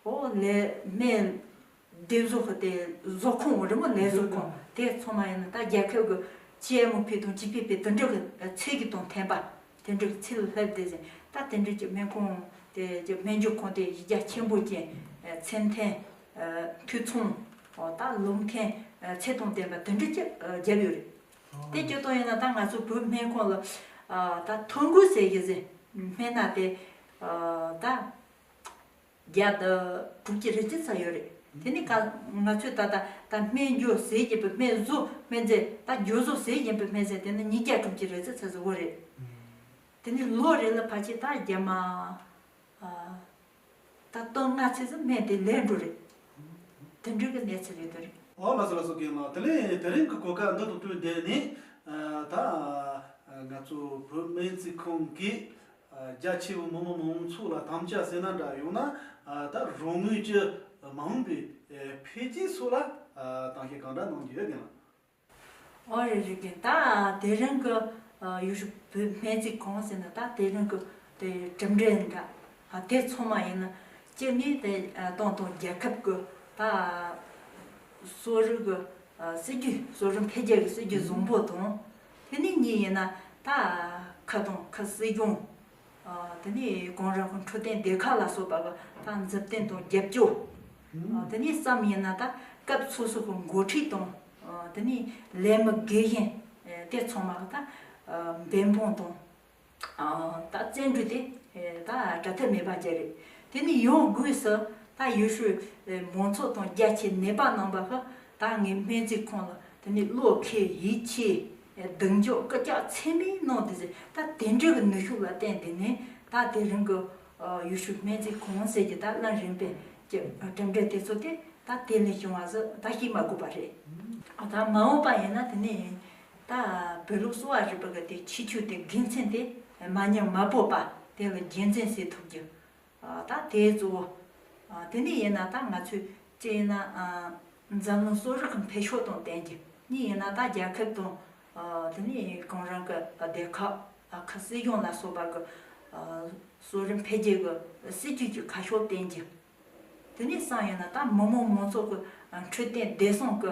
ཨོ། ལས་སྨན་སྡེབ་བཟོ་གི་དེ་བཟོ་ཁང་རེད་མོ། ལས་བཟོ་ཁང་། དེ་ཚང་མ་ཡིན་ན་ད་རྒྱལ་ཁབ་ཀྱི་ཅི་ཨེམ་ཕི་དང་ཅི་ཕི་ཕི་དེ་འདྲ་གི་ཚད་ཀྱི་དང་མཐུན་པ། དེ་འདྲ་གི་ཚད་ལ་སླེབས་བསྡད་ཟིན། ད་དེ་འདྲ་གི་སྨན་ཁང་དེ་གི་སྨན་རྒྱུ་ཁང་དེ་གཞི་རྒྱ་ཆེན་པོ་ཅན། ཨ། ཚད་ལྡན། ཨ། འཐུས་ཚང་། ད་ལོ་མཁན་ཚད་དང་ལྡན་པ་དེ་འདྲ་ཅིག་བརྒྱབ་ཡོད་རེད། དེ་སྤྱིར་བཏང་ཡིན་ན་ད་ང་ཚོ་བོད་སྨན་ཁང་ལ་ད་ཐོན་ཁུངས་ཟེར་གྱི་ཟེར་སྨན་སྣ་དེ་ད་བརྒྱ་དང་དྲུག་ཅུ་རེ་གཅིག་ཙམ་ཡོད་རེད། དེ་ནི་ག་ང་ཚོས་ད་ལྟ་ད་སྨན་སྦྱོར་ཟེར་བཞིན་པའི་སྨན་བཟོ་སྨན་རྫས། ད་སྦྱོར་བཟོ་ཟེར་བཞིན་པའི་སྨན་རྫས་དེ་ནི་ཉིས་བརྒྱ་དྲུག་ཅུ་རེ་གཅིག་ཙམ་བཟོ་གི་རེད། དེ་ནི་ལོ་རེ་ལ་ཕལ་ཆེར་ད་རྒྱ་མ་ད་ཏོན་ལྔ་ཙམ་ཟིག་སྨན་དེ་ལས་འགྲོ་རེད། དེ་འདྲ་གི་གནས་ཚུལ་རེད་དོ་རེད། ཨོ་ལགས་སོ་ལགས་སོ། རྒན་ལགས། དེ་ལས་དེ་རིང་གི་གོ་སྐབས་འདི་དང་བསྟུན་ཏེ་ནི་ད་ང་ཚོ་བོད་སྨན་རྩིས་ཁང་གིས་རྒྱ་ཆེ་བའི་མི་མང་མང་ཚོགས་ལ་དམ་བཅའ་ཟེར་ན་འདྲ། ཡང་ན་ད་རང་ངོས་ཀྱི་མ་འོངས་པའི་འཕེལ་རྒྱས་སོགས་ལ་གཏམ་བཤད་གང་འདྲ་གནང་རྒྱུ་ཡོད་རྒན་ལགས། ཨོ་རེད་རེད་རྒན། ད་དེ་རིང་གི་ཡུལ་ཤུལ་བོད་སྨན་རྩིས་ཁང་ཟེར་ན་ད་དེ་རིང་གི་དེ་གྲུབ་འབྲས་འདྲ་དེ་ཚང་མ་ཡིན་ན་སྤྱིར་ནི་དེ་ཏང་དང་རྒྱལ་ཁབ་ཀྱི་ད་གསོ་རིག་གི་སྲིད་ཇུས། གསོ་རིག་འཕེལ་རྒྱས་ཀྱི་སྲིད་ཇུས་བཟང་པོ་དང་། དེ་ནས་གཉིས་ཡིན་ན་ད་ཁུལ་དང་ཁུལ་སྲིད་གཞུང་། དེ་ནས་གུང་རིམ་གྱི་འཕྲོད་བསྟེན་སྡེ་ཁག་ལ་སོགས་པ་གི་ད་མཛུབ་སྟོན་དང་རྒྱབ་སྐྱོར། དེ་ནས་གསུམ་ཡིན་ན་ད་སྐབས་སོ་སོ་གི་འགོ་ཁྲིད་དང་། དེ་ནས་ལས་མི་དགེ་བཤེས་དེ་ཚང་མ་གི་ད་འབད་འབུངས་དང་། ད་བརྩོན་འགྲུས་དེ་ད་བྲལ་ཐབས་མེད་པ་ཅིག་རེད། དེ་ནས་ཡང་སྒོས་སུ་ད་ཡུལ་ཤུལ་མང་ཚོགས་དང་རྒྱ་ཆེ་ནད་པ་རྣམ་པ་གིས་ད་ངའི་སྨན་རྩིས་ཁང་ལ་དེ་ནས་བློ་འཁེལ་ཡིད་ཆེས་གདེང་འཇོག་སྐུལ་ལྕག་ཚད་མེད་གནང་དེ་ཟེར། ད་དེ་འདྲ་གི་ནུས་ཤུགས་ལ་བརྟེན་དེ་ནས་ད་དེ་རིང་གི་ཡུལ་ཤུལ་སྨན་རྩིས་ཁང་ཟེར་གྱི་ད་གླིང་རིམ་པའི་གི་གྲུབ་འབྲས་དེ་ཚོ་དེ་ད་དེ་ལས་བྱུང་བ་ཟེར་ད་བཤད་མ་དགོས་པ་རེད། ད་མ་འོངས་པ་ཡིན་ན་དེ་ནས་ད་བོད་ལུགས་གསོ་བ་རིག་པ་གི་དེ་ཁྱད་ཆོས་དེ་དགེ་མཚན་དེ་མ་ཉམས་མ་སྤོར་བ་དེ་ལ་རྒྱུན་འཛིན་བྱེད་ཐུབ་རྒྱུ། ད་དེ་གཙོ་བོ། དེ་ནས་ཡིན་ན་ད་ང་ཚོས་སྤྱིར་ཡིན་ན་འཛམ་གླིང་གསོ་རིག་གི་འཕེལ་ཕྱོགས་དང་བསྟུན་རྒྱུ། གཉིས་ཡིན་ན་ད་རྒྱལ་ཁབ་དང་། དེ་ནས་གུང་རིམ་གྱི་སྡེ་ཁག་ཁུལ་སྲིད་གཞུང་ལ་སོགས་པ་གི་གསོ་རིག་འཕེལ་རྒྱས་ཀྱི་སྲིད་ཇུས་ཀྱི་ཁ་ཕྱོགས་བསྟན་རྒྱུ། དེ་ནས་གསུམ་ཡིན་ན་ད་མི་མང་མང་ཚོགས་ཀྱི་འཕྲོད་བསྟེན་བདེ་སྲུང་གི་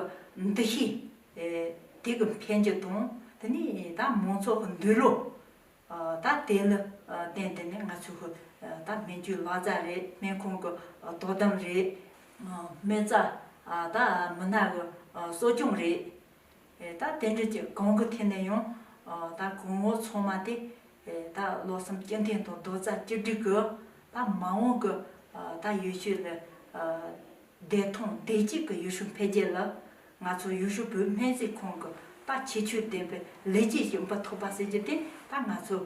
འདུ་ཤེས་དེ་གི་འཕེལ་རྒྱུ་དང་། དེ་ནས་ད་མང་ཚོགས་ཀྱི་འདོད་བློ་ད་དེ་ལ་བརྟེན་ཏེ་ནས་ང་ཚོས་ད་སྨན་བཅོས་ལག་རྩལ་རེད། སྨན་ཁང་གི་དོ་དམ་རེད། སྨན་རྩྭ་ད་མི་སྣ་གི་གསོ་སྐྱོང་རེད། ད་དེ་འདྲ་ཅིག་གང་གི་ཐད་ནས་ཡང་ད་གོང་འོག་ཚང་མ་དེ་ད་བློ་སེམས་གཅིག་མཐུན་དང་རྡོག་རྩ་གཅིག་སྒྲིལ་གྱིས་ད་མ་འོངས་ཀྱི་ད་ཡུལ་ཤུལ་ལ་བདེ་ཐང་བདེ་སྐྱིད་ཀྱི་ཡུལ་ཤུལ་འཕེལ་རྒྱས་ལ་ང་ཚོ་ཡུལ་ཤུལ་བོད་སྨན་རྩིས་ཁང་གི་ད་ཁྱད་ཆོས་ལྡན་པའི་ལས་བྱེད་ཞིག་འབུལ་ཐུབ་པ་ཟེར་རྒྱུ་དེ་ད་ང་ཚོ་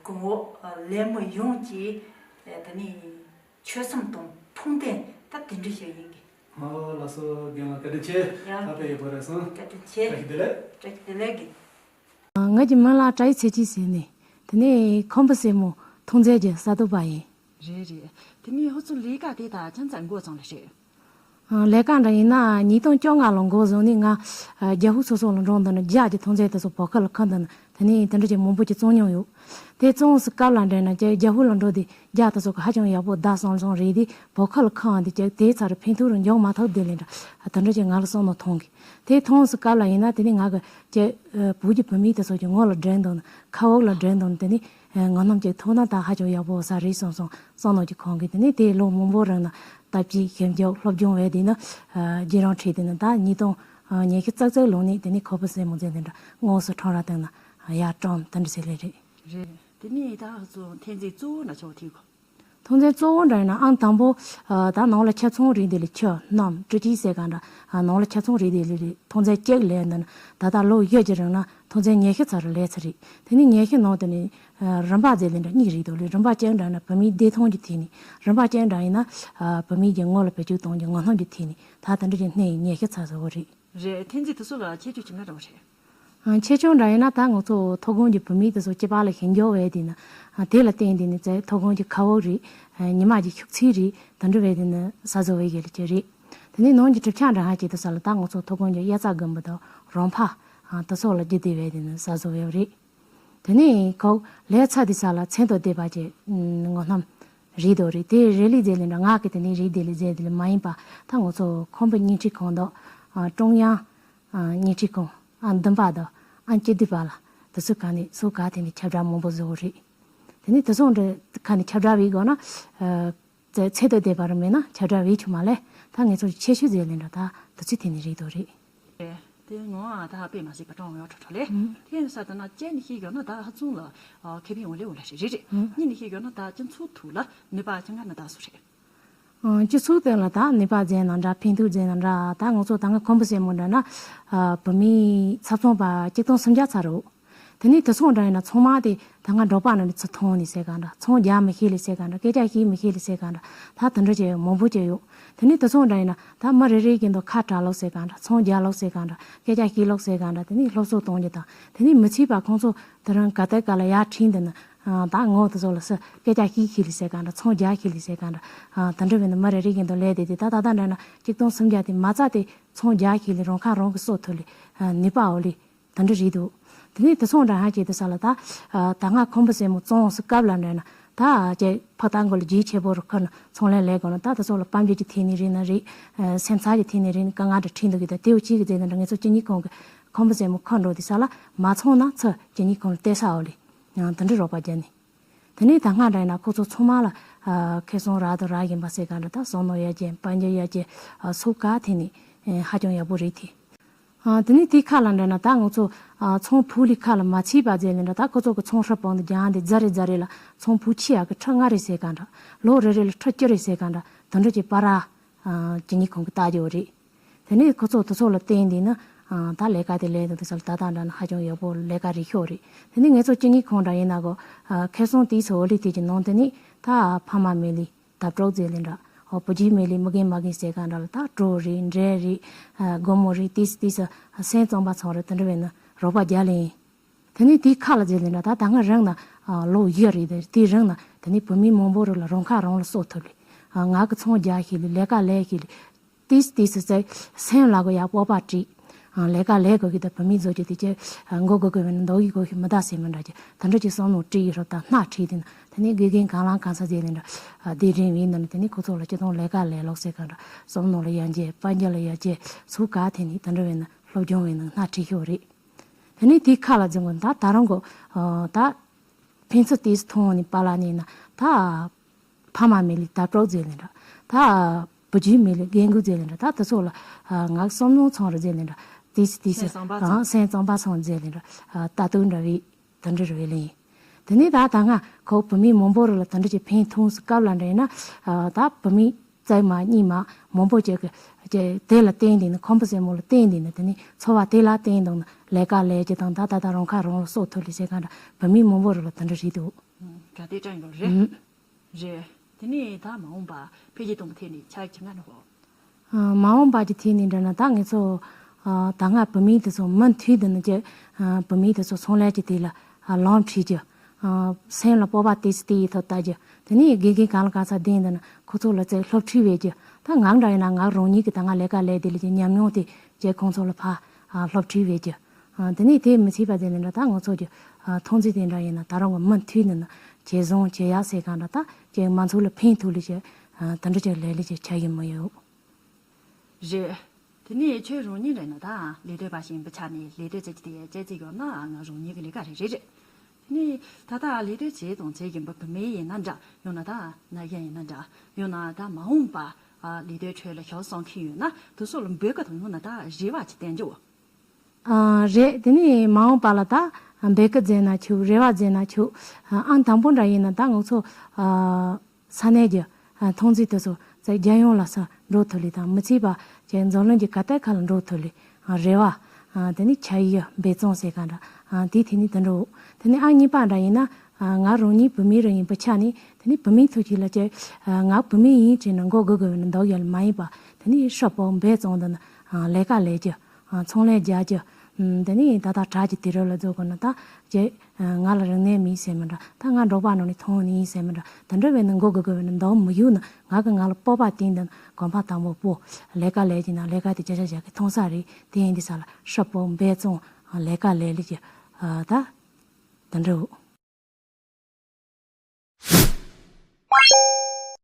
གོང་འོག་ལས་མི་ཡོངས་ཀྱི་དེ་ནས་ཆོད་སེམས་དང་ཐུགས་འདུན་ད་དེ་འདྲ་ཞིག་ཡིན་གི། ཨོ་ལགས་སོ། རྒན་ལགས་བཀའ་དྲིན་ཆེ། ཡང་ད་དཔེ་ཡག་པོ་རེད་སོང་། བཀའ་དྲིན་ཆེ། བཀྲ་ཤིས་བདེ་ལེགས། བཀྲ་ཤིས་བདེ་ལེགས་གི། ང་གི་མིང་ལ་བཀྲ་ཡི་ཚེ་སྐྱིད་ཟེར་ནས། དེ་ནས་ཁམས་པ་སྲས་མོ་ཐོན་རྫས་ཀྱི་ས་དོ་པ་ཡིན། རེད་རེད། དེ་ནས་ཧུ་ཚོ་ལས་ཀ་དེ་ད་ཅུང་ཙམ་འགོ་བཙུགས་ལ་རེད། ལས་ཀ་འདྲ་ཡིན་ན་ཉིས་སྟོང་བཅོ་ལྔ་ལོ་འགོ་བཟུང་ནས་ང་རྒྱ་ཧུ་སོ་སོ་ལ་འགྲོ་འདི་ནི་རྒྱ་གི་ཐོན་རྫས་དེ་ཚོ་བོད་ཁུལ་ལ་ཁུར་འདི་ནི། དེ་ནས་དེ་འདྲ་ཅིག་མང་པོ་ཅིག་བཙོང་མྱོང་ཡོད། དེ་བཙོང་སི་སྐབས་ལ་འདྲ་ན་ཀྱི་རྒྱ་ཧུ་ལ་འགྲོ་དེ་རྒྱ་དེ་ཚོ་གི་ཧ་ཅང་ཡག་པོ་ད་སོང་སོང་རེད། དེ་བོད་ཁུལ་ལ་ཁུར་འདི་ཀྱི་དེའི་ཚར་ཕན་ཐོགས་རུ་འཇོག་མ་ཐུབ་དེ་ལས་འདྲ་དེ་འདྲ་ཅིག་ང་ལ་བསམ་བློ་ཐོངས་གི། དེ་ཐོངས་སི་སྐབས་ལ་ཡིན་ན་དེ་ནས་ང་གི་ཀྱི་བོད་ཀྱི་བུད་མེད་དེ་ཚོ་ཀྱི་ངོ་ལ་འགྲན་འདུག་ན་ཁ་འོག་ལ་འགྲན་འདུག་ན་དེ་ནས་ང་རྣམས་ཀྱི་ཐོག་ན་ད་ཧ་ཅང་ཡག་པོ་ས་རེད་སོང་སོང་བསམ་བློ་ཅིག་ཁོང་གི། དེ་ནས་དེ་ལོ་མང་པོ་རིང་ན་ལྟ་བཅོས་ཞིབ་འཇུག་སློབ་སྦྱོང་བས་དེ་ནི་རྒྱུན་རིང་ཁྲིད་དེ་ནི་ད་ཉིས་སྟོང་ཉི་ཤུ་རྩ་གཅིག་ལོ་ནས་དེ་ནས་ཁོ་པ་སྲས་མོ་མཛད་དེ་འདྲ་དངོས་སུ་ཁྲོམ་ར་སྟེང་ན་ཡར་བཀྲམ་དེ་འདྲ་ཟེར་ལེ་རེད། རེད། དེ་ནས་ད་ཚོ་ཐོན་རྫས་གཙོ་བོ་ན་ཆོག་ཐིག་གོ། ཐོན་རྫས་གཙོ་བོ་འདྲ་ཡིན་ན་ཨང་དང་པོ་ད་ནང་ལ་ཆ་ཚང་རིགས་དེ་ལས་ཆུ་གནམ་སྤྲི་ཏི་ཟེར་ག་འདྲ་ནང་ལ་ཆ་ཚང་རིགས་དེ་ལས་ཐོན་རྫས་གཅིག་ལས་འདི་ནི་ད་ལྟ་ལོ་བཞི་གི་རིང་ན་ཐོན་རྫས་ཉི་ཤུ་ཙམ་རེ་ལས་ཚར་རེད། དེ་ནས་ཉི་ཤུ་ནང་དུ་ནས་རིམ་པ་རྫས་ལས་འདྲ་གཉིས་རེད་འདུག་ལས། རིམ་པ་གཅིག་འདྲ་ན་བུད་མེད་བདེ་ཐང་གི་ཐད་ནས། རིམ་པ་གཅིག་འདྲ་ཡིན་ན་བུད་མེད་ཀྱི་ངོ་ལ་བེད་སྤྱོད་གཏོང་རྒྱུ་ངོ་སྣོན་གྱི་ཐད་ནས་ད་དེ་འདྲ་ཅིག་སྣེ་ཉི་ཤུ་ཙམ་བཟོ་གི་རེད། རེད། ཐོན་རྫས་དེ་ཚོ་ལ་ཁྱད་ཆོས་ཅི་འདྲ་འདྲ་བོ་རེད། ཨ་ཁྱད་ཆོས་འདྲ་ཡིན་ན་ད་ང་ཚོ་མཐོ་སྒང་གི་བུད་མེད་དེ་ཚོ་སྐྱེས་པ་ལ་ཞིབ་འཇུག་བས་དེ་ནི་དེ་ལ་བརྟེན་དེ་ནི་རྫས་མཐོ་སྒང་གི་ཁ་འོག་རེད། ཉི་མ་གི་ཤུགས་ཚད་རེད། དེ་འདྲ་བས་དེ་ནི་ཟ་ཟོ་བས་ཡོད་ལ་ཅི་རེད། དེ་ནས་ནང་གི་གྲུབ་ཆ་འདྲ་ཧ་ཅིག་དེ་ས་ལ་ད་ང་ཚོ་མཐོ་སྒང་གི་དབྱར་རྩྭ་དགུན་འབུ་དང་རོང་ཕག་དེ་ཚོ་ལ་རྒྱུ་དེ་བས་དེ་ནི་ཟ་ཟོ་བས་རེད། དེ་ནས་ཁོ་ལས་ཚ་དེ་ས་ལ་ཚན་དང་ལྡན་པ་ཅིག་ངོ་སྣམ་རེད་དོ་རེད། དེ་རེ་ལི་རྫས་ལས་འདྲ་ང་གི་དེ་ནས་རེད་དེ་ལས་རྫས་དེ་ལས་མ་ཡིན་པ་ད་ང་ཚོ་ཁམས་པའི་བརྙན་འཕྲིན་ཁང་དང་ཀྲུང་དབྱང་བརྙན་འཕྲིན་ཁང་ཨང་བདུན་པ་དང་ཨང་བཅུ་བདུན་པ་ལ་དེ་ཚོ་ག་ནས་སུ་ག་དེ་ནས་ཁྱབ་བསྒྲགས་མང་པོ་བཟོ་གི་རེད། དེ་ནས་དེ་ཚོ་འདྲ་ག་ནས་ཁྱབ་བསྒྲགས་བྱེད་དགོས་ན། ཚད་དང་ལྡན་པ་རུ་མེད་ན་ཁྱབ་བསྒྲགས་བྱེད་ཆོག་མ་ལས། ད་ངེད་ཚོ་ཆེ་ཤོས་ཟེར་ལེ་འདྲ་ད་དུ་ཚོད་དེ་ནི་རེད་དོ་རེད། དེ་ངོ་ཨ་ད་དཔེ་མ་སྲིད་པ་གྲང་བའི་ཁྲོ་ཁྲོ་ལེ། དེ་ཡིན་ས་ད་ན་ཅན་ནི་ཤི་གྱོ་ན་ད་ཧ་ཚུང་ལ་ཁེ་ཕན་འོ་ལེ་འོ་ལེ་རེད་རེད། གཉིས་ནི་ཤི་གྱོ་ན་ད་ཅན་ཚུགས་ཐུག་ལ་ནུས་པ་ཅན་ག་ན་ད་སུ་རེད། སྤྱི་ཚོགས་སྟེང་ལ་ད་ནུས་པ་ཟེར་ན་འདྲ་ཕན་ཐོགས་ཟེར་ན་འདྲ་ད་ང་ཚོ་ད་ང་ཁོམ་པ་སེ་མོ་འདྲ་ན་བུད་མེད་ཚབ་ཚོང་པ་གཅིག་སྟོང་སུམ་བརྒྱ་ཚར་རོ། དེ་ནས་དེ་ཚོང་འདྲ་ཡིན་ན་ཚང་མ་དེ་ད་ང་འབྲོག་པ་ནང་ནས་ཚུར་ཐོན་ནས་ཟེར་ག་འདྲ་ཚོང་རྒྱག་མི་ཤེས་ལེ་ཟེར་ག་འདྲ་སྐད་ཆ་བཤད་མི་ཤེས་ལེ་ཟེར་ག་འདྲ་ད་དེ་འདྲ་བྱས་མང་པོ་བྱས་ཡོད། དེ་ནས་དེ་ཚོང་འདྲ་ཡིན་ན་ད་མི་རེ་རེ་གི་འདུག་ཁ་གྲག་ལོག་ཟེར་ག་འདྲ་ཚོང་རྒྱག་ལོག་ཟེར་ག་འདྲ་སྐད་ཆ་བཤད་ལོག་ཟེར་ག་འདྲ་དེ་ནས་སློབ་གསོ་གཏོང་རྒྱུ་དང་དེ་ནས་མི་ཚེ་བ་ཁོང་ཚོ་དེ་རང་ག་ཏའི་ག་ལ་ཡར་ཁྲིད་འདི་ནི་ད་ངོ་དེ་ཚོ་ལ་སུ་སྐད་ཆ་བཤད་ཤེས་ལེ་ཟེར་ག་འདྲ་ཚོང་རྒྱག་ཤེས་ལེ་ཟེར་ག་འདྲ་དེ་འདྲ་བས་ནི་མི་རེ་རེ་གི་འདུག་ལས་དེ་དེ་ད་ད་ད་འདྲ་ན་གཅིག་སྟོང་སུམ་བརྒྱ་དེ་མ་རྩ་དེ་ཚོང་རྒྱག་ཤེས་ལེ་རང་ཁ་རང་གི་གསོ་ཐུབ་ལེ་ནུས་པ་འོ་ལེ། དེ་འདྲ་རེད་འདུག་དེ་ནས་དེ་ཚོང་འདྲ་ཧ་ཅེ་དེ་ས་ལ་ད་ད་ང་ཁོམ་པ་སེ་མོ་བཙོང་སུ་སྐབས་ལ་འདྲ་ན་ད་ཅེ་ཕ་ད་མགོ་ལ་རྗེས་ཆེ་པོ་རུ་ཁ་ན་ཚོང་ལས་ལས་དགོས་ན་ད་དེ་ཚོ་ལ་དཔལ་འབྱོར་གྱི་ཐད་ནས་རེད་ན་རེད། སེམས་ཚ་གྱི་ཐད་ནས་རེད་ན་དཀའ་ངལ་འདྲ་འཕྲད་འདུག་གི་ད་དེའུ་གཅིག་གི་རྗེས་ན་འདྲ་ངེད་ཚོ་སྤྱི་གཉིས་ཁོང་གི་ཁོམ་པ་སེ་མོ་ཁ་འགྲོ་དེ་ས་ལ་མ་ཚོང་ན་ཚོ་སྤྱི་གཉིས་ཁོང་ལ་སྟེར་ས་འོ་ལེ། དེ་འདྲ་རོགས་པ་རྒྱག་ནས། དེ་ནས་ད་སྔ་འདྲ་ཡིན་ན་ཁོ་ཚོ་ཚང་མ་ལ་ཁེ་བཟང་རག་དང་རག་བཞིན་པ་ཟེར་ག་འདྲ་ད་བསམ་མནོ་ཡར་རྒྱས་དཔལ་འབྱོར་ཡར་རྒྱས་སུ་ག་ཐད་ནས་ཧ་ཅང་ཡག་པོ་རེད་དེ། དེ་ནས་དེའི་ཁ་ལ་འདྲ་ན་ད་ང་ཚོ་ཚོང་ཕུག་ལི་ཁ་ལ་མ་ཚིག་པ་ཟེར་ལེ་འདྲ་ད་ཁོ་ཚོ་གི་ཚོང་ཧྲ་པོང་དུ་རྒྱང་དེ་རྫ་རེ་རྫ་རེ་ལ་ཚོང་ཕུག་ཆི་ཡག་གི་ཁྲི་ལྔ་རེ་ཟེར་ག་འདྲ་ལོ་རེ་རེ་ལ་ཁྲི་བཅུ་རེ་ཟེར་ག་འདྲ་དེ་འདྲ་གྱི་པ་ར་ཇི་ནི་ཁོང་གི་ལྟ་རྒྱུ་རེད། དེ་ནས་ཁོ་ཚོ་དེ་ཚོ་ལ་བརྟེན་དེ་ནི་ད་ལས་ཀ་དེ་ལས་དང་དེ་ཚོ་ལ་ད་ལྟ་འདྲ་ན་ཧ་ཅང་ཡག་པོ་ལས་ཀ་རེད་ཤོག་རེད། དེ་ནས་ངེད་ཚོ་སྤྱི་གཉིས་ཁོང་འདྲ་ཡིན་ན་གོ་ཁེ་བཟང་དེའི་ཚོ་འོ་ལི་དེ་གྱི་ནང་དེ་ནས་ད་ཕ་མ་མེད་ལི་དབ་གྲོགས་ཟེར་ལེ་འདྲ་ཨོ་བུ་རྒྱུད་མེད་ལི་མི་རྒན་མ་རྒན་ཟེར་ག་འདྲ་ལ་ད་གྲོགས་རེད་འདྲེ་རེད་སྒོར་མོ་རེད་དེ་སི་དེ་སི་སེམས་ཙམ་པ་ཚང་རེད་དེ་འདྲ་བས་ན་རོགས་པ་རྒྱག་ལེ་ཡིན། དེ་ནས་དེའི་ཁ་ལ་ཟེར་ལེ་འདྲ་ད་ད་ང་རང་ན་ལོ་བཞི་རེད་དེ་དེའི་རང་ན་དེ་ནས་བུད་མེད་མང་པོ་རུ་ལ་རང་ཁ་རང་ལ་གསོ་ཐུབ་ལེ། ང་གི་ཚོང་རྒྱག་ཤེས་ལེ་ལས་ཀ་ལས་ཤེས་ལེ། ཏིས་ཏིས་ཟེར་སེམས་ལ་གོ་ཡག་སྤོབས་པ་བྲིས། ལས་ཀ་ལས་དགོས་ཀྱི་ད་བུད་མེད་བཟོ་རྒྱུ་དེ་ཅི་མགོ་གོ་གོ་བས་ན་འདོགས་ཡི་གོ་ཤི་མི་ད་ཟེར་མི་འདྲ་ཅི་ད་འདྲ་ཅི་བསམ་བློ་བྲིས་ཡི་རོ་ད་སྣ་ཁྲིད་དེ་ན་དེ་ནས་དགེ་རྒན་གང་ལང་གང་ས་ཟེར་ནས་འདྲ་དེ་རིང་བས་ན་དེ་ནས་ཁོ་ཚོ་ལ་སྤྱི་བཏང་ལས་ཀ་ལས་ལོག་ཟེར་ག་འདྲ་བསམ་བློ་ལ་ཡར་རྒྱས་དཔལ་འབྱོར་ལ་ཡར་རྒྱས་ཚུགས་ག་དེ་ནས་ད་འདྲ་བས་ན་སློབ་སྦྱོང་བས་ན་སྣ་ཁྲིད་ཤོག་རེད། དེ་ནས་དེའི་ཁ་ལ་འཛིན་དགོས་ད་ད་རང་གོ་ད། ཕན་ཚུན་ཏིས་མཐོང་ནི་པ་ལ་ནི་ན་ད་ཕ་མ་མེད་ལི་ད་གྲོགས་ཟེར་ལེ་འདྲ་ད་བུ་རྒྱུད་མེད་ལི་རྒན་རྒོན་ཟེར་ལེ་འདྲ་ད་དེ་ཚོ་ལ་ངག་བསམ་མནོ་ཚང་རུ་ཟེར་ལེ་འདྲ་ཏིས་ཏིས་སེམས་ཙམ་པ་ཚང་ཨང་སེམས་ཙམ་པ་ཚང་ཟེར་ལེ་འདྲ་ད་དུང་འདྲ་བའི་དེ་འདྲ་རུ་བའི་ལེ་ཡིན། དེ་ནས་ད་ད་ང་ཁོ་བུད་མེད་མང་པོ་རུ་ལ་དེ་འདྲ་ཅིག་ཕན་ཐོགས་སུ་སྐབས་ལ་འདྲ་ཡིན་ན་ད་བུད་མེད་རྩེ་མ་གཉིས་མ་མང་པོ་ཅིག་གི་དེ་ལ་བརྟེན་དེ་ནི་ཁོམ་པ་སེ་མོ་ལ་བརྟེན་དེ་ནི་དེ་ནི་འཚོ་བ་དེ་ལ་བརྟེན་དང་ནི་ལས་ཀ་ལས་ཀྱི་དང་ད་ད་ད་རང་ཁ་རང་ལ་གསོ་ཐུབ་ལེ་ཟེར་ག་འདྲ་བུད་མེད་མང་པོ་རུ་ལ་དེ་འདྲ་རེད་འདུག་ག་དེ་དྲན་ཡོད་རེད། ཨུམ། རེད། དེ་ནས་ད་མ་འོངས་པ་འཕེལ་རྒྱས་གཏོང་ཐད་ནས་ཆ་ཆ་ང་ནོ། ཨ། མ་འོངས་པ་གི་ཐད་ནས་འདྲ་ན་ད་ངེད་ཚོ་ཨ། ད་སྔ་བུད་མེད་དེ་ཚོ་མུ་མཐུད་དུ་ནི་ཀྱི་ཨ། བུད་མེད་དེ་ཚོ་ཚོང་ལས་ཀྱི་དེ་ལ་ཨ། ལམ་ཁྲིད་རྒྱུ། ཨ། སེམས་ལ་སྤོབས་པ་དེ་ཚོ་དེ་ཡི་ཐོག་ལྟ་རྒྱུ། དེ་ནས་དགེ་རྒན་གང་ལ་གང་འཚམ་ལྡན་འདུག་ན་ཁོ་ཚོ་ལ་ཚེ་སློབ་ཁྲིད་བྱེད་རྒྱུ། ད་ངག་འདྲ་ཡིན་ན་ངག་རང་ཉིད་ཀྱི་ད་སྔ་ལས་ཀ་ལས་དེ་ལ་ཀྱི་ཉམས་མྱོང་དེ་ཀྱི་ཁོང་ཚོ་ལ་ཕ་ཨ། སློབ་ཁྲིད་བྱེད་རྒྱུ། ཨ། དེ་ནས་དེ་མི་ཚད་པ་དེ་ནས་འདྲ་ད་ང་ཚོ་གི་ཨ། མཐོང་ཚུལ་དེ་འདྲ་ཡིན་ན་ད་རང་གི་མུ་མཐུད་ནས་ན་ཇེ་བཟང་ཇེ་ཡག་ཟེར་གང་འདྲ་ད་ཀྱི་མང་ཚོགས་ལ་ཕན་ཐོགས་ལས་ཀྱི་ཨ། དེ་འདྲ་ཀྱི་ལས་ལས་ཀྱི་ཆ་ཡི་མི་ཡོད། རེད། དེ་ནས་ཁྱོད་རང་ཉིད་རེད་ན་ད་ལས་དོན་པ་ཞིག་ཡིན་པའི་ཆ་ནས་ལས་དོན་བྱེད་ཀྱི་དེ་བྱས་ཚིག་ཡོད་ན་ང་རང་ཉིད་ཀྱི་ལས་ཀ་རེད་རེད་རེད། དེ་ནས་ད་ལྟ་ལས་དོན་བྱེད་དང་བྱེད་བཞིན་པ་བུད་མེད་ཡིན་ན་འདྲ་ཡང་ན་ད་ན་གཞོན་ཡིན་ན་འདྲ་ཡང་ན་ད་མ་འོངས་པ་ལས་དོན་ཁྲོད་ལ་ཞུགས་བསམ་མཁན་ཡོད་ན་དེ་ཚོ་ལ་འབོད་སྐུལ་དང་ཡང་ན་ད་རེ་བ་ཅིག་བསྟན་རྒྱུ། ཨ། རེད། དེ་ནས་མ་འོངས་པ་ལ་ད་འབོད་སྐུལ་མཛད་ན་ཆོག་རེ་བ་མཛད་ན་ཆོག་ཨང་དང་པོ་འདྲ་ཡིན་ན་ད་ང་ཚོ་ཨ། ས་གནས་ཀྱི་ཨ། མཐོང་ཚུལ་དེ་ཚོ་རྒྱལ་ཡོངས་ལ་ས་འགྲོ་ཐུབ་ལེ་དང་མི་ཚེ་བ་ཀྱི་འཛམ་གླིང་གི་ག་ཏའི་ཁ་ལ་འགྲོ་ཐུབ་ལེ་ཨ། རེ་བ་ཨ། དེ་ནས་ཆ་ཡི་འབད་བརྩོན་ཟེར་ག་འདྲ་ཨ། དེ་དེ་ནས་དེ་འགྲོ། དེ་ནས་ཨང་གཉིས་པ་འདྲ་ཡིན་ན་ཨ། ང་རང་ཉིད་བུད་མེད་རང་ཡིན་པའི་ཆ་ནས་དེ་ནས་བུད་མེད་ཚོ་ཞིག་ལ་ཀྱི་ཨ། ང་བུད་མེད་ཡིན་ཅེས་ན་མགོ་སྒུར་དགོས་པའི་ནི་འདོགས་ཡ་ལ་མ་ཡིན་པ་དེ་ནས་ཧྲ་པོ་འབད་བརྩོན་དང་ཨ། ལས་ཀ་ལས་རྒྱུ། ཚོང་ལས་རྒྱག་རྒྱུ། དེ་ནས་ད་ལྟ་དྲག་གི་དུས་རབས་ལ་འཛུལ་དགོས་ན་ད་ཀྱེ། ང་ལ་རིག་གནས་མེད་ཟེར་མི་འདྲ། ད་ང་འབྲོག་པ་ནང་ནས་ཐོན་ནི་ཡིན་ཟེར་མི་འདྲ། དེ་འདྲ་བས་ན་མགོ་སྒུར་དགོས་བས་ན་འདང་མི་ཡོད་ན་ང་གི་ང་ལ་སྤོབས་པ་བསྟན་དང་གོམ་པ་དང་པོ་སྤོ། ལས་ཀ་ལས་ཀྱི་ན་ལས་ཀ་དེ་བརྒྱ་ཆ་བརྒྱ་གི་མཐོང་ས་རེད། དེ་ཡིན་དུས་ས་ལ་ཧྲ་པོ་འབད་བརྩོན་ལས་ཀ་ལས་ལས་ཀྱི་ད་དེ་འདྲ།